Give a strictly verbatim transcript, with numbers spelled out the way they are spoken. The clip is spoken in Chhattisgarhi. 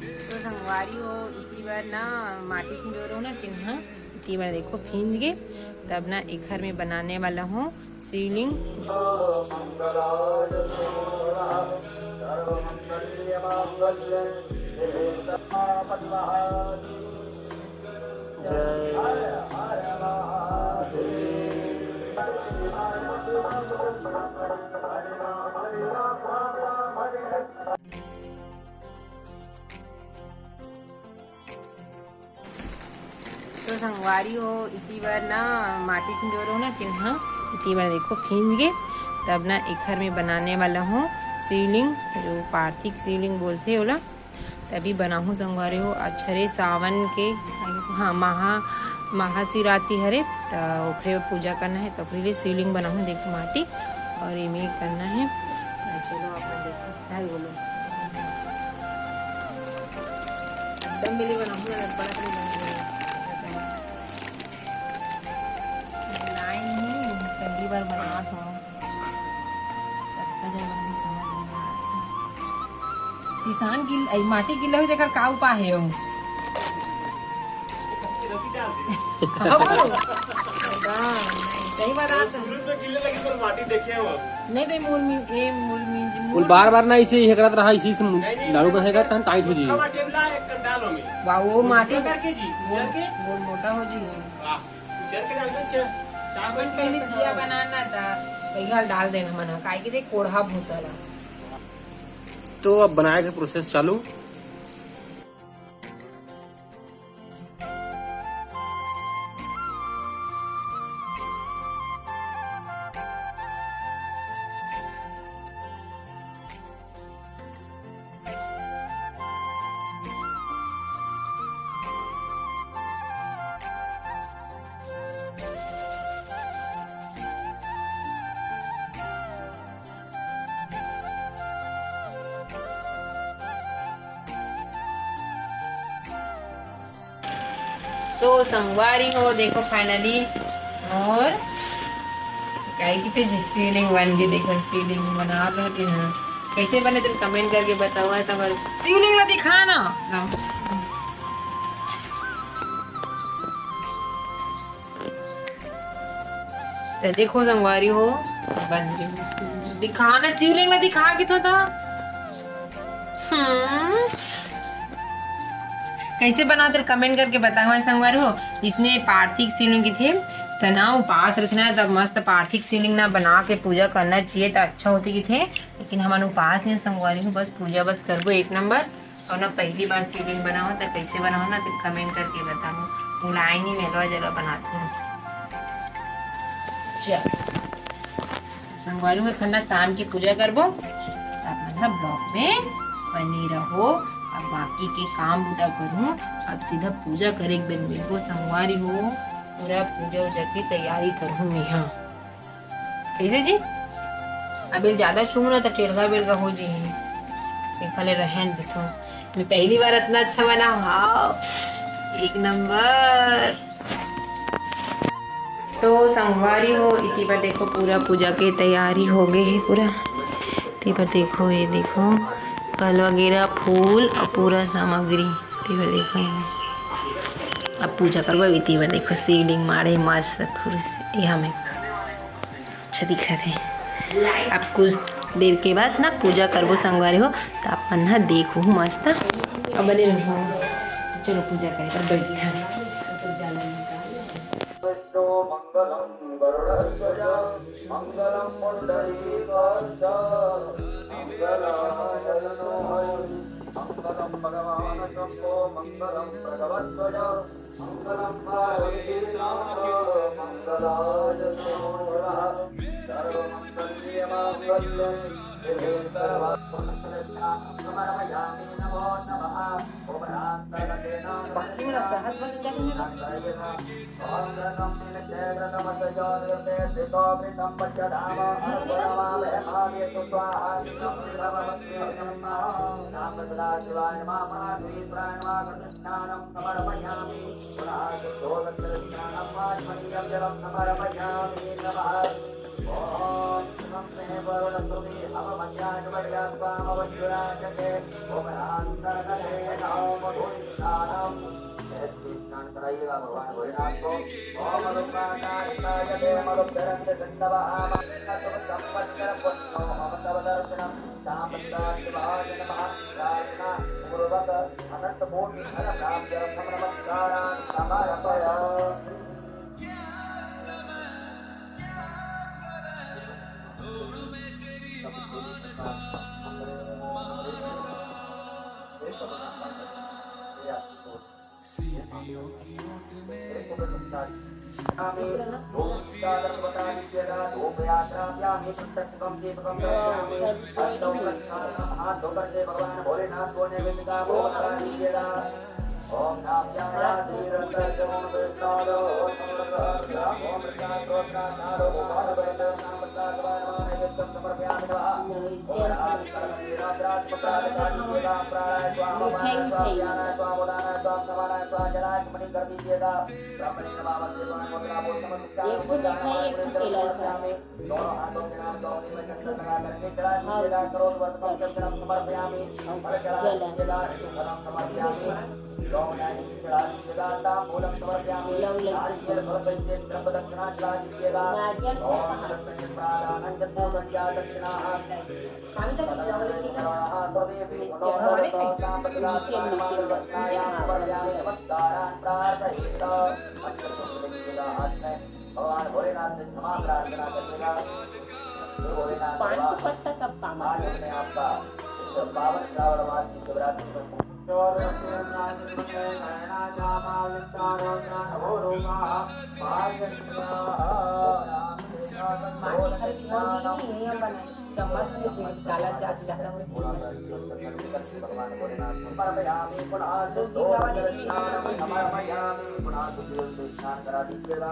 तो संगवारी हो, इति बार ना माटी फिंजोर हो ना तिन्हा, इति बार देखो फिंज गे, तब ना एखर में बनाने वाला हो शिवलिंग। तो संगवारी हो, इति बार ना माटी फिंजोर हो ना तिन्हा, इति बार देखो फिंज गे, तब ना एखर में बनाने वाला हो शिवलिंग, जो पार्थिव शिवलिंग बोलथे ओला, तभी बनाहूँ संगवारी हो। अच्छा रे सावन के, हाँ, महा महाशिवरात्रि हरे, त ओखरे पूजा करना है, त ओखरे लिए शिवलिंग बनाहूँ। देखो माटी और एमे करना है। त चलो अपन देखो, घर बोलो। एकदम बेली बनाहूँ, बड़ा बड़ी बनाहूँ। बनाए नहीं, पहली बार बनात हूँ। कतका जगह में समझ नहीं आत हे। किसान की, अई, माटी गिल्ला होही, तेकर का उपाय हे? हाँ, बोलो। हाँ, नहीं, सही बात हे। शुरू में गिल्ले लगी, पर माटी देखे हो। नहीं, नहीं, मूल मिंज, ए, मूल मिंज, मूल बार बार ना इसे ये करत रहा, इसी से मु-, नहीं, नहीं, लाड़ू इसे बनेगा, तहन टाइट हो जाएगी। सूखा माटी में ला, एक कंटाल होंगे। वाह, वो माटी करके जी, वो, चल के। वो मोटा हो जाएगी। वाह। चल के डाल दो, चा-, चावल अपन पहले दिया बनाना था, वही हाल डाल देना मना, काहे के देख कोढ़ा भूसा ला। तो अब बनाए के प्रोसेस चालू। तो संगवारी हो, देखो finally मोर काई किते जी शिवलिंग बन गई। देखो शिवलिंग बना लो कि हाँ, कैसे बने तुम कमेंट करके बताओ। तब शिवलिंग ला दिखाना। तो देखो संगवारी हो, बन गई। दिखाना शिवलिंग ला दिखा के तो था। हम्म। कैसे बनाते कमेंट करके बताओ संगवारी हो। इसने पार्थिव शिवलिंग की थे, तो ना उपास रखना, तब मस्त पार्थिव शिवलिंग ना बना के पूजा करना चाहिए, तो अच्छा होती की थे। लेकिन हमन उपास नहीं संगवारी हो, बस पूजा बस करबो एक नंबर। और ना पहली बार शिवलिंग बनाओ तो कैसे बनाओ ना, तो कमेंट करके बताओ। बुलाए नहीं, मेलवा जला बनाती हूँ। चल। संगवारी हो, खन्ना शाम की पूजा करबो, आप मन ह ब्लॉग में बने रहो। अब बाकी के काम बूता करूँ, अब सीधा पूजा करे के बेर मिलबो संगवारी हो। पूरा पूजा उजा की तैयारी करूँ मैं। हाँ, कैसे जी? अब ये ज्यादा छूहूँ ना तो टेढ़ा बेलगा हो जी। देखा ले रहन देथो, मैं पहली बार इतना अच्छा बना। हाँ, एक नंबर। तो संगवारी हो, इति बार देखो पूरा पूजा के तैयारी हो गए है पूरा। इति बार देखो, ये देखो फल वगैरह, फूल और पूरा सामग्री। इति बार देखो, ये अब पूजा करबो। इति बार देखो शिवलिंग माड़े मस्त खुश, ये हमें अच्छा दिखत है। अब कुछ देर के बाद ना पूजा करबो संगवारी हो, तो आप मन ह देखहू मस्त। अब बने रहो, चलो पूजा करे बर बैठा। विष्णु मंगलम गरुड़ध्वज मंगलम पुंडरीकाक्ष मंगलाय विष्णु मंगलम भगवान शंभो मंगलम भगवध्वज मंगलम पार्वती मंगलाय सूर्य सर्वमंगल मांगल्ये शिवे सर्वार्थ समर्पयामि नमो नमः। ओम राम सर्वसेना भक्ति में सहज बन जाते हैं। स्नान कराइएगा भगवान भोलेनाथ को। ओम अरुणाचलाय ते मरुद्गरं च सिंधवः मम संवत्सरं पुण्यो मम तव दर्शनम्। शाम प्रसाद शिवाय नमः। प्रार्थना पूर्वक अनंत कोटि फल प्राप्त्यर्थम नमस्कारान् समर्पयामि। एक ठो मिठाई, एक ठो केला था। हाँ, जला। लौंग लग चुका। नारियल को कहाँ? भगवान भोलेनाथ से क्षमा प्रार्थना करिएगा। हे भोलेनाथ पान बाबा, दुपट्टा कब पामा आज हमने आपका इस पावन श्रावण मास की शिवरात्रि को माटी हर की कौन ही नहीं है, अपन चम्मच में दे, काला जात जाता हो। भगवान भोलेनाथ को समर्पयामि, पुनः दो दीपावली की समर्पयामि, पुनः स्नान करा दीजिएगा।